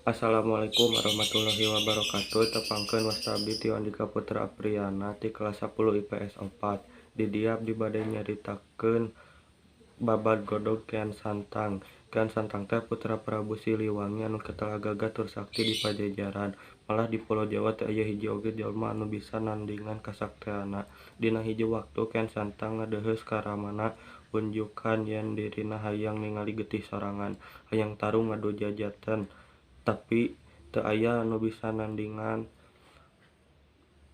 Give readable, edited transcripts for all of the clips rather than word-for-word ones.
Assalamualaikum warahmatullahi wabarakatuh. Tepangkeun wasta abdi Tio Andika Putra Apriyana ti kelas 10 IPS 4. Di dieu abdi bade nyaritakeun babad Godog Kian Santang. Kian Santang teh putra Prabu Siliwangi anu ketela gagah tur sakti di Pajajaran. Malah di Pulo Jawa teu aya hiji oge jalma anu bisa nandingan kasakteanna. Dina hiji waktu Kian Santang ngadeuheus ka ramana unjukan yen dirina hayang ningali getih sorangan, hayang tarung ngadu jajaten, tapi teu aya anu bisa nandingan.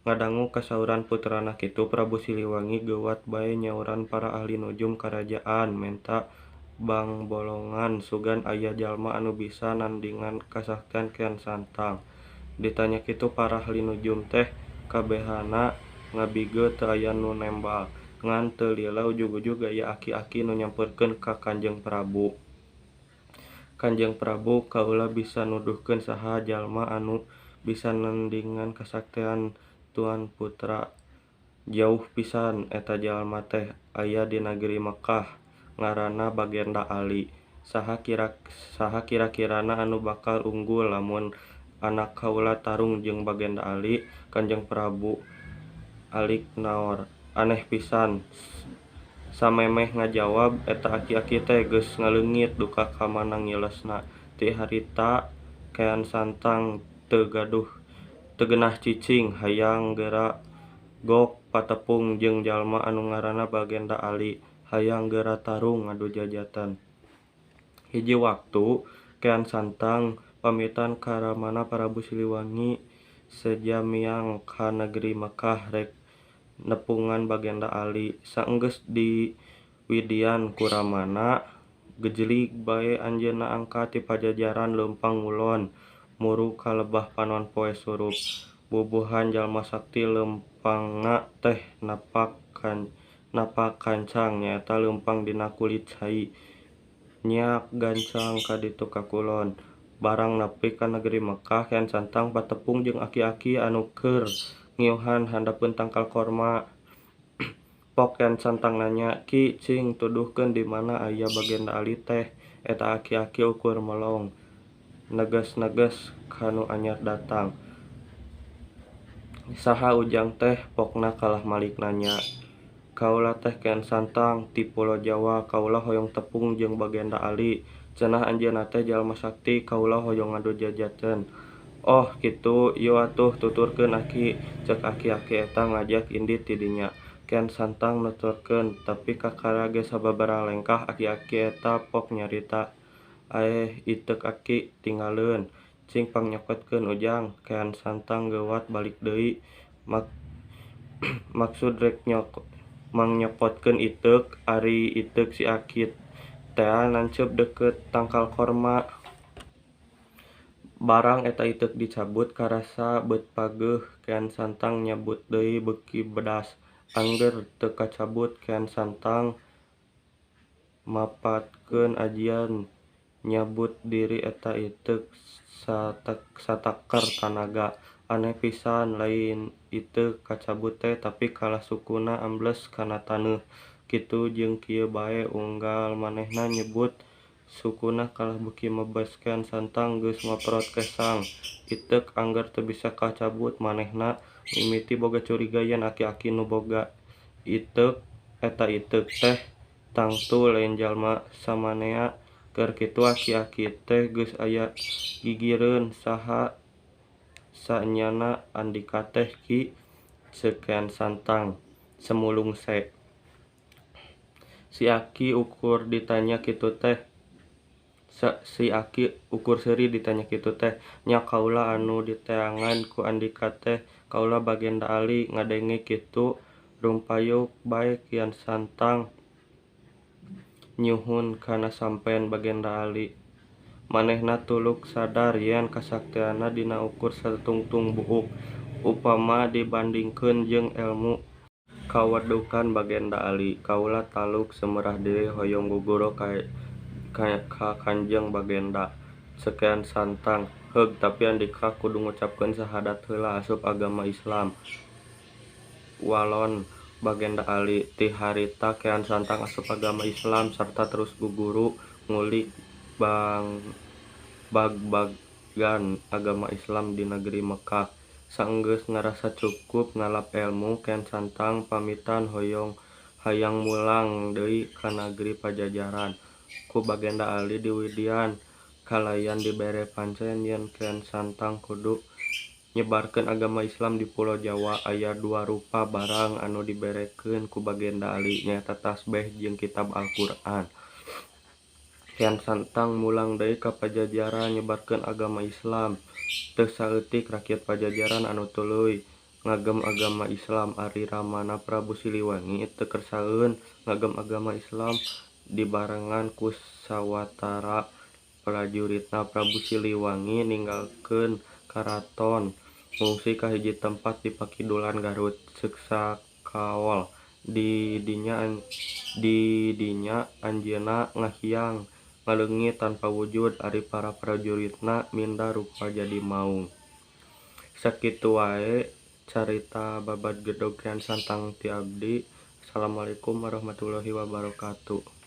Ngadangu kasauran putrana kitu, Prabu Siliwangi geuwat bae nyauran para ahli nujum karajaan menta bangbolongan sugan aya jalma anu bisa nandingan kasaktian Kian Santang. Ditanya kitu para ahli nujum teh kabehana ngabigeu teu aya nu nembal. Ngan teu lila ujug-ujug aya aki-aki nu nyamperkeun ka Kanjeng Prabu. Kanjeng Prabu, kaula bisa nuduhkeun saha jalma anu bisa nandingan kasaktian Tuan Putra. Jauh pisan eta jalma teh aya di nagri Mekkah, ngaranna Bagenda Ali. Saha kira-kirana anu bakal unggul lamun anak kaula tarung jeung Bagenda Ali? Kanjeng Prabu alik naor. Aneh pisan. Samemeh ngajawab eta aki-aki teh geus ngaleungit duka ka mana ngilesna. Ti harita Kian Santang teu genah cicing, hayang geura gok patepung jeung jalma anu ngaranna Bagenda Ali, hayang geura tarung ngadu jajaten. Hiji waktu Kian Santang pamitan ka ramana Prabu Siliwangi seja miang ka negeri Mekkah rek nepungan Bagenda Ali. Saenggeus diwidian ku ramana, gejlig bae anjeunna angkat ti Pajajaran leumpang ngulon muru ka lebah panon poe surup. Bubuhan jalma sakti leumpangna teh napak kancang nyaeta leumpang dina kulit cai, nyiak gancang ka ditu ka kulon. Barang nepi ka negeri Mekkah, Kian Santang patepung jeung aki-aki anu keur ngiuhan handapeun tangkal korma. Pok Kian Santang nanya, "Ki, cing tuduhkeun di mana aya Bagenda Ali teh?" Eta aki-aki ukur melong, neges-neges ka nu anyar datang. "Saha ujang teh?" Pokna kalah malik nanya. "Kaula teh Kian Santang ti Pulo Jawa, kaula hoyong tepung jeung Bagenda Ali. Cenah anjeunna teh jalma sakti, kaula hoyong ngadu jajaten." "Oh kitu, ieu atuh tuturkeun aki," ceuk aki-aki eta ngajak indit ti dinya. Kian Santang nuturkeun, tapi kakara ge sababaraha lengkah aki-aki eta pok nyarita. "Aeh, iteuk aki, tinggaleun. Cing pangnyokotkeun ujang." Kian Santang geuwat balik deui maksud rek mangnyokotkeun iteuk, ari iteuk si aki tea nanceup deukeut tangkal korma. Barang eta iteuk dicabut karasa beut pageuh. Kian Santang nyabut deui beuki bedas. Angger teu kacabut, Kian Santang mapatkeun ajian nyabut diri eta iteuk sataker tanaga. Aneh pisan, lain iteuk kacabut teh tapi kalah sukuna ambles kana taneuh. Kitu jeung kieu bae unggal manehna nyebut sukuna kalah beuki mebes. Kian Santang geus maprot kesang, iteuk angger teu bisa kacabut. Manehna mimiti boga curiga yen aki-aki nu boga iteuk eta iteuk teh tangtu lain jalma samanea. Keur kitu aki-aki teh geus aya gigireun. "Saha saenyana andika teh Ki?" ceuk Kian Santang semulungse. Si aki ukur ditanya kitu teh. Si aki ukur seuri ditanya kitu teh. "Nya kaula anu diteangan ku andika teh, kaula Bagenda Ali." Ngadenge kitu rumpayuk bae Kian Santang nyuhun kana sampean Bagenda Ali. Manehna tuluk sadar yen kasaktianna dina ukur satungtung buuk upama dibandingkeun jeung elmu kawedukan Bagenda Ali. "Kaula taluk semerah diri hoyong guguru ka Kanjeng Bagenda," ceuk Kian Santang. "Heug, tapi andika kudu ngucapkeun sahadat heula asup agama Islam," walon Bagenda Ali. Ti harita Kian Santang asup agama Islam sarta terus guguru ngulik nyebarkan agama Islam di negeri Mekkah. Saenggeus ngarasa cukup ngalap elmu Kian Santang pamitan hayang mulang deui ka nagri Pajajaran. Ku Bagenda Ali diwidian kalayan dibere pancen yen Kian Santang kudu nyebarkeun agama Islam di pulo Jawa. Aya dua rupa barang anu diberekeun ku Bagenda Ali nyaeta tasbeh jeung kitab Al-Qur'an. Kian Santang mulang deui ka Pajajaran nyebarkeun agama Islam. Teu saeutik rakyat Pajajaran anu tuluy ngagem agama Islam. Ari ramana Prabu Siliwangi teu kersaeun ngagem agama Islam dibarengan ku sawatara prajuritna. Prabu Siliwangi ninggalkeun karaton ngungsi ka hiji tempat di pakidulan Garut Ceuk Sakaol. Di dinya anjeunna ngahiang ngaleungit tanpa wujud ari para prajuritna minda rupa jadi maung. Sakitu wae carita babad gedog Kian Santang ti abdi. Assalamualaikum warahmatullahi wabarakatuh.